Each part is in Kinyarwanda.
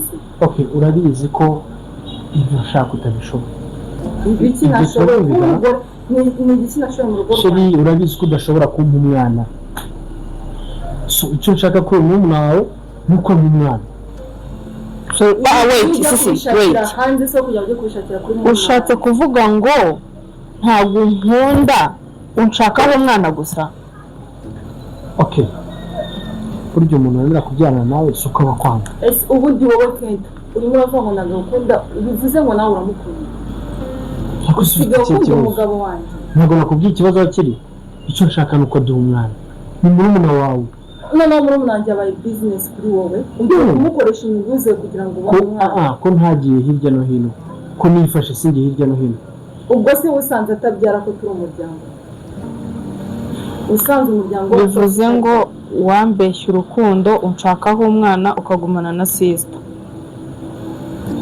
Se Okay, urabizi ko ibyo ushaka utabishoboye. Ibiki Ibyo nashoboye turabivuga. Umugore ni igiki nashoboye mu rugo Chérie, rwanjye? urabizi ko udashobora kumpa umwana. So icyo nshaka kuri murumuna wawe ni uko ampa umwana. So, ah, wait, Ujya sisi, kubishakira wait. hanze se, kugira ngo ujye kubishakira kuri murumuna Ushatse wawe? kuvuga ngo ntabwo unkunda, unshakaho umwana gusa? Okay, burya umuntu wemera kubyarana nawe si uko aba akwanga. Ese ubundi wowe Kenta, urimo uravuga ngo ntabwo ukunda, bivuze ngo nawe uramukunda? Ariko se ufite Usigaye ikihe ukunda kibazo? umugabo wanjye? Ntabwo nakubwiye ikibazo aho kiri. Icyo nshaka ni uko aduha umwana, ni murumuna wawe. Noneho murumuna wanjye yabaye business kuri wowe, ugiye kumukoresha inyungu ze kugira ngo Ko ubone umwana? Ah, ko ntagiye hirya no hino, ko nifashe singiye hirya no hino. Ubwo se usanze atabyara, ko turi umuryango, usanze umuryango wacu Bivuze ngo wambeshya urukundo, unshakaho umwana, ukagumana na sister.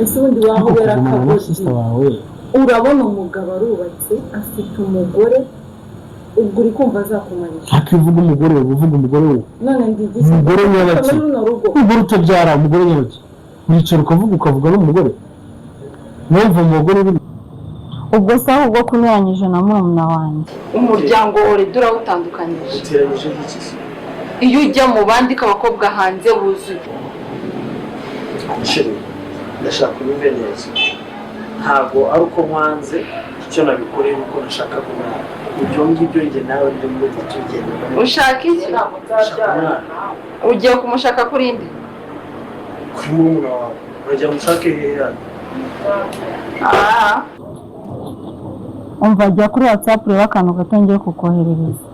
Ese ubundi Ariko wahobera kugumana na akagoryi? sister wawe. Urabona umugabo arubatse, afite umugore, ubwo uri kumva azakumarisha? Ariko iyo uvuga umugore, uba uvuga umugore we. None ndi igiki Umugore nyabaki? muri runo rugo? Umugore utabyara, umugore nyabaki? Wicara ukavuga n'umugore, mwumva umugore uri Ubwo se ahubwo ko unyuranyije na murumuna wanjye? Umuryango already urawutandukanyije. Uteranyije nk'iki se? Iyo ujya mu bandi ko abakobwa hanze buzuye. Chérie, ndashaka unyumve neza. Ntabwo ari uko nkwanze. Icyo nabikoreye ni uko nashakaga umwana. Ibyo ngibyo njye nawe ndumva tugenda. Ushaka iki? Ushaka umwana. Ugiye kumushaka kuri nde? Kuri murumuna wawe. Urajya mushake hehe hano? Ah. Umva, jya kuri WhatsApp urebe akantu gato ngiye kukoherereza.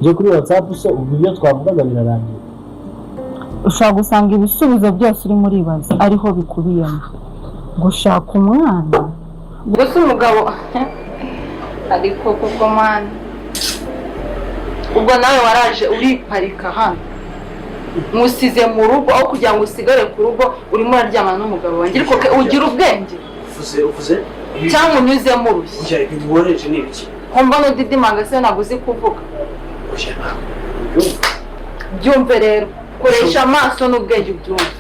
Njye kuri WhatsApp se? Ubu ibyo twavugaga birarangiye? Ushobora gusanga ibisubizo byose urimo uribaza ariho bikubiyemo. Gushaka umwana. Gusa umugabo ariko koko man, ubwo nawe waraje uriparika hano, musize mu rugo, aho kugira ngo usigare ku rugo urimo uraryamana n'umugabo wanjye. Ariko ke ugira ubwenge? Uvuze Cyangwa unyuzemo urushyi? Oya, ibintu wohereje ni ibiki? Ko mbona udidimanga se, ntabwo uzi kuvuga? Oya, ntabwo ubyumva. Byumve rero, koresha amaso n'ubwenge ubyumve.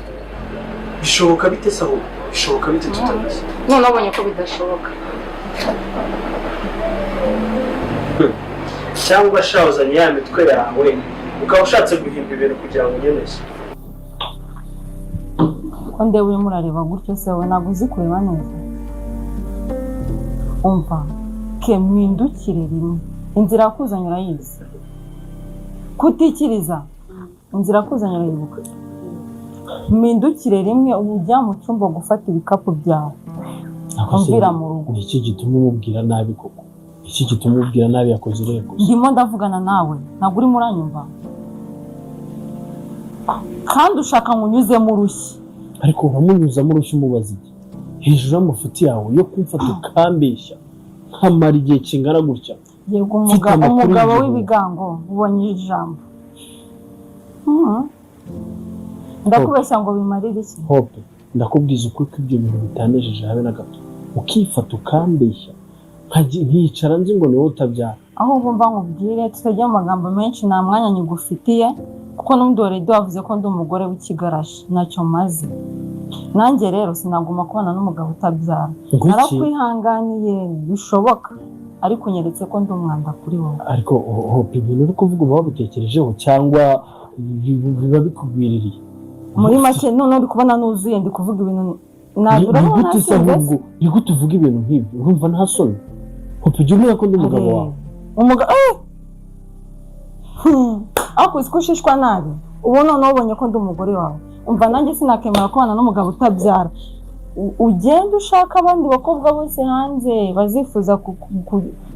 Bishoboka bite se ahubwo? Bishoboka bite tutabizi? None ubonye ko bidashoboka. Cyangwa sha uzanye ya mitwe yawe, ukaba ushatse guhimba ibintu kugira ngo unyemeze. Ko ndeba urimo urareba gutyo se, wowe ntabwo uzi kureba neza? Umva ke, mwindukire rimwe. Inzira yakuzanye urayizi, kutikiriza inzira yakuzanye urayibuka. Mpindukire rimwe, ubu ujya mu cyumba gufata ibikapu byawe. Ariko se Umvira mu rugo. Ni iki gituma umubwira nabi koko? Iki gituma umubwira nabi? Yakoze irihe kosa? Ndimo ndavugana nawe, ntabwo urimo uranyumva, kandi ushaka ngo unyuzemo urushyi. Ariko uramunyuzamo urushyi umubaza iki, hejuru y'amafuti yawe yo kumfata ukambeshya nkamara igihe kingana gutya? Yego. Mfite amakuru Umugabo y'igihugu. w'ibigango, ubonye ijambo. Ndakubeshya ngo bimarire iki? Hope, ndakubwiza ukuri ko ibyo bintu bitanejeje habe na gato. Ukifata ukambeshya, nkicara nzi ngo ni wowe utabyara. Ahubwo mva nkubwire, tutajya mu magambo menshi, nta mwanya nyigufitiye, kuko n'ubundi already wavuze ko ndi umugore w'ikigarashi, ntacyo maze. Nanjye rero sinaguma kubana n'umugabo utabyara. Ngo iki? Narakwihanganiye bishoboka, ariko unyeretse ko ndi umwanda kuri wowe. Ariko Hope, ibintu uri kuvuga uba wabitekerejeho cyangwa biba bikugwiririye? Muri make none uri kubona nuzuye, ndi kuvuga ibintu Ni urabona gute se? nasinze. Ahubwo ni gute uvuga ibintu nk'ibyo? Urumva nta soni? Hope, jya umenya ko ndi umugabo wawe. Umugabo eh! Ariko uzi ko ushishwa nabi? Ubu noneho ubonye ko ndi umugore wawe. Umva, nanjye sinakemera kubana n'umugabo utabyara. Ugende ushaka abandi bakobwa bose hanze bazifuza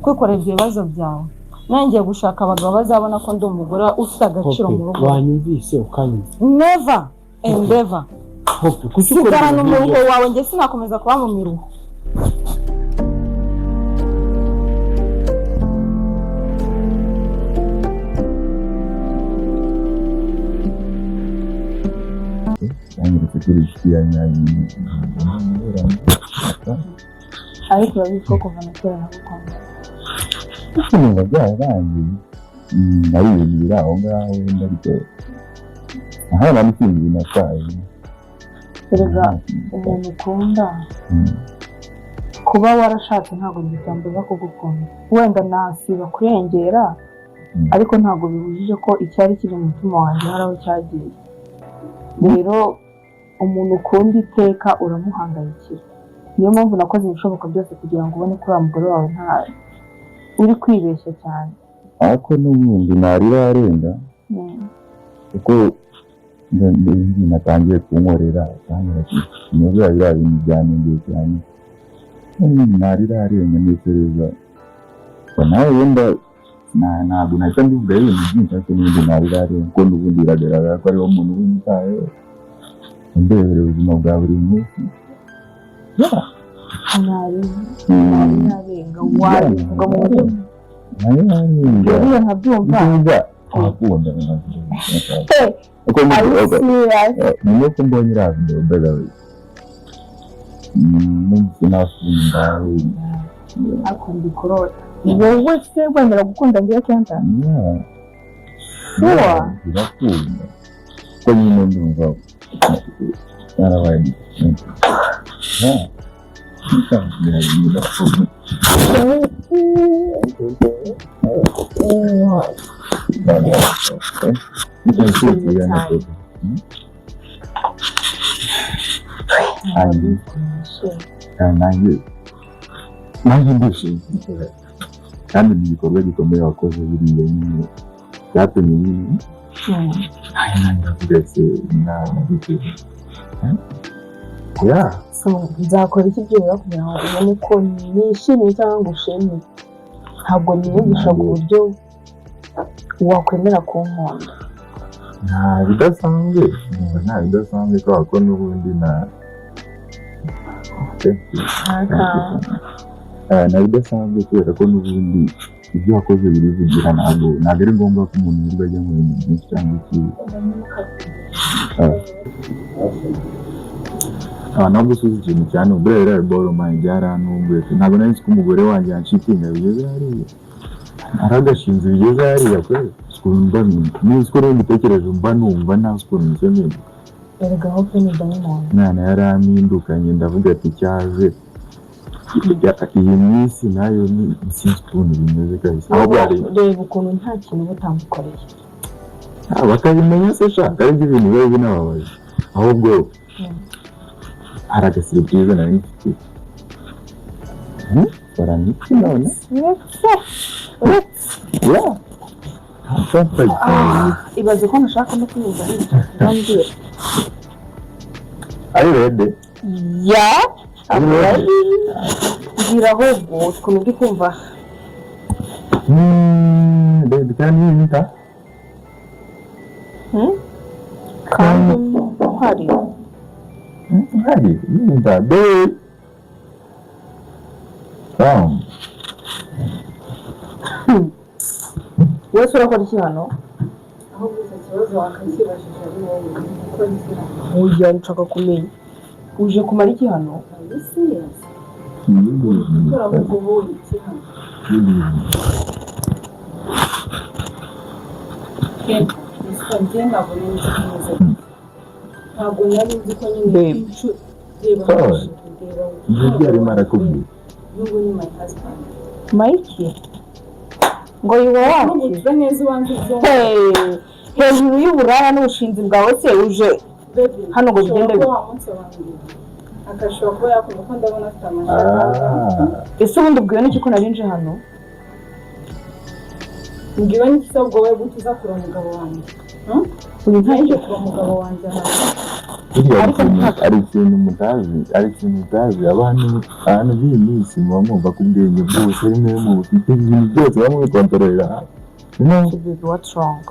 kwikorera ibyo bibazo byawe. Nanjye ngiye gushaka abagabo bazabona ko ndi umugore ufite agaciro Hope, mu rugo. wanyumvise ukanyumva? Never and ever. Hope, kuki ukora Sigarana ibintu nk'ibyo? umuruho wawe, njye sinakomeza kuba mu miruho. Yanyeretse ko uri inshuti ya nyayo, ntabwo nta. Ariko urabizi ko kuva na kera nagukunda. Numva byararangiye. Ari ibintu biri aho ngaho wenda, ariko aho nta n'ikindi binatwaye. Erega umuntu ukunda, kuba warashatse ntabwo byambuza kugukunda. Wenda nasiba kurengera, ariko ntabwo bibujije ko icyari kiri mu mutima wanjye hari aho cyagiye. Rero umuntu ukunda iteka uramuhangayikira. Niyo mpamvu nakoze ibishoboka byose kugira ngo ubone ko uriya mugore wawe nta uri kwibeshya cyane. Ariko n'ubundi ntarira arenga, kuko ibintu natangiye kunkorera atangira niyo biriya bintu byanengeye cyane. N'ubundi ntarira arenga, ntekereza ngo nawe wenda ntabwo nahita mbivugaho ibintu byinshi, ariko n'ubundi ntarira arenga, kuko n'ubundi biragaragara ko ariwo muntu witayeho, undebera ubuzima bwa buri munsi. Ntari narenga, wabivuga mu buryo Nayo arenga. Buriya nkabyumva. Ndumva wakunda. Hey, uko are you serious? Nyuma yuko mbonye iriya video, by the way, numvise nakunda. Ariko ndi kurota. Wowe se wemera gukunda ngira Kenta? Yeah. Sure? Birakunda, kuko nyine ndumva narabaye. Yeah. Birakunda. Ndishimye cyane. Nanjye ndishimye, kandi ni igikorwa gikomeye wakoze buriya nyine byatumye nyine nanjye ndavuga ese nabitewe ya. So nzakora iki byibura kugira ngo ubone ko nishimye cyangwa ngo ushimye? Ntabwo niyumvisha ku buryo wakwemera kunkunda. Nta bidasanzwe, numva nta bidasanzwe, kubera ko n'ubundi na Thank you. Nta bidasanzwe, kubera ko n'ubundi ibyo wakoze birivugira. Ntabwo ari ngombwa ko umuntu yirirwa ajya mu bintu byinshi cyangwa iki. Ntabwo usubiza ikintu cyane. Ubwo rero boro mani byarantunguye. Ntabwo nari nzi ko umugore wanjye yanshitinga bigeze hariya, aragashinze bigeze hariya kweli. Ukuntu mba numva, uko rero mbitekereje, mba numva ntazi ukuntu meze mpinduka. Erega Hope ni dayimoni. Umwana yarampindukanye, ndavuga ati cyaze iyi minsi nayo ni sinzi ukuntu bimeze kabisa, ahubwo hari Reba ukuntu nta kintu uba utamukoreye. Ah, bakabimenya se shaka, aribyo ibintu biba binababaje. Ahubwo hari agasurprise nari mfite. Baramiki none. Uretse, uretse. Yeah. Something. Ibaze ko nashaka no kumva nambwira. Are you ready? Yeah. Are you ready? Mbwira ahubwo ukuntu ndi kumva. Baby, can you enter? Kandi mpari. Hari, enter, babe. Come. Wese urakora iki hano? Ahubwo icyo kibazo wakakibajije ari wowe kuko ngira. Ujya nshaka kumenya uje kumara iki hano. Are you serious? Turavuga ubu iki hano? Kenta, njye ntabwo nari nzi ko umeze gutya. Ntabwo nari nzi ko nyine Babe. reba Sorry. hano, reba. Ibyo arimo arakubwira. N'ubu ni my husband. Mayiki ngo yiwe wacu. Ntugutuze neza ubanze ubyumve. Hey, hejuru y'uburaya n'ubushinzi bwawe se uje Baby, hano ngo bigende ushobora bite? kuba wamunsobanurira akashobora kuba yakumva ko ndabona afite amashaka. Ese ubundi ubwiwe n'iki ko nari nje hano? Mbwiwe n'iki se ubwo wowe gute uza kureba umugabo wanjye? Uyu nta Ntajye kureba umugabo wanjye ahantu. Buriya Ariko ari ikintu mutazi, ari ikintu mutazi. Abantu b'iyi minsi muba mwumva ko ubwenge bwose ari mwe mubufite, ibintu byose muba mubikontororera. No, Baby, what's wrong?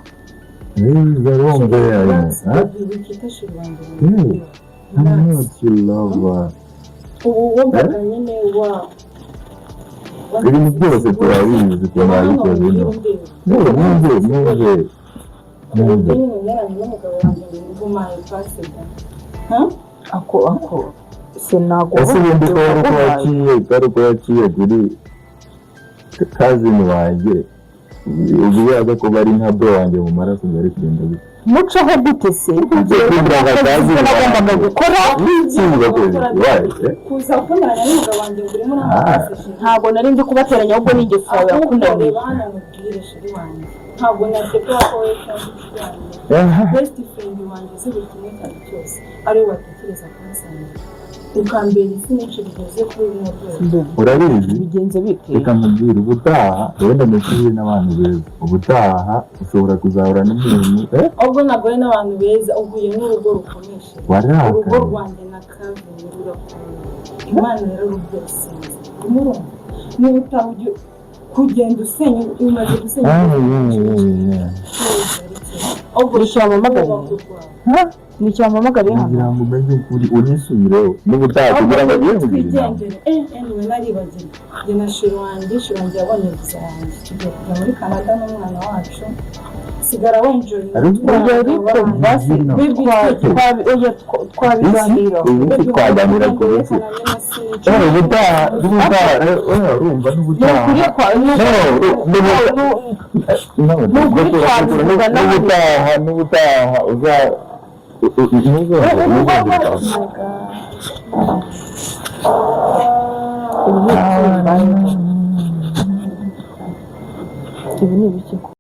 there is a wrong there. Relax, Huh? baby, wikita chéri wanjye. Yeah. I'm Relax. not your lover. Ubu wumvaga nyine wa Ibintu byose turabizi ukuntu wabikoze ino. Mwumve, mwumve, mwumve. Ubu nyine yaranye n'umugabo wanjye ngo nigumaye pasida. Ako sinago. Ese ubundi ko wari uko waciye, ko ari uko waciye kuri cousin wanjye, ubwo yaza kuba ari nka bro wanjye mu maraso, byari kugenda gute? Mucaho gute se? Kugira ngo atazi. Nagombaga gukora. Kuza gukundana n'umugabo wanjye ngo urimo uramukoresha. Ntabwo nari ndi kubateranya, ahubwo ni ingeso yawe Ahubwo yakunaniye. reba hano mubwire, chéri wanjye, ntabwo nasekera ko wowe cyangwa inshuti yanjye, best friend wanjye, uzi buri kimwe cyanjye cyose, ariwe watekereza kunsangira, ukambera isi nyinshi bigeze kuri runo rwego. Urabizi. Bigenze bite? Reka nkubwire, ubutaha wenda ndetse n'abantu beza, ubutaha ushobora kuzahura n'umuntu Ahubwo ntabwo ari n'abantu beza, uhuye n'urugo rukomeye, chéri. Urugo Warakaye. rwanjye na Kavin rurakomeye, Imana yararubyasinze. Urimo urumva, niba utaha ujya kugenda usenya, umaze gusenya. Ahubwo Nicyo wampamagariye? wubaka urwawe. Nicyo wampamagariye hano? Kugira ngo umenye ukuri unisubireho n'ubutaha, kugira ngo agiye kugira inama. Twigendere. Anyway, naribagirwa, njye na chéri wanjye, chéri wanjye yabonye visa yanjye, tugiye kujya muri Canada n'umwana wacu. Sigara wenjoyinga. Ariko Ariko basi oya, twabiganiraho. Ubu twaganira ku biki? Ubutaha, n'ubutaha, urumva, Ni n'ubutaha. ukuri kwa No, ni ukuri twabivuga. N'ubutaha, n'ubutaha uza ntuzongere. Ibi ni ibiki? Ibi ni ibiki?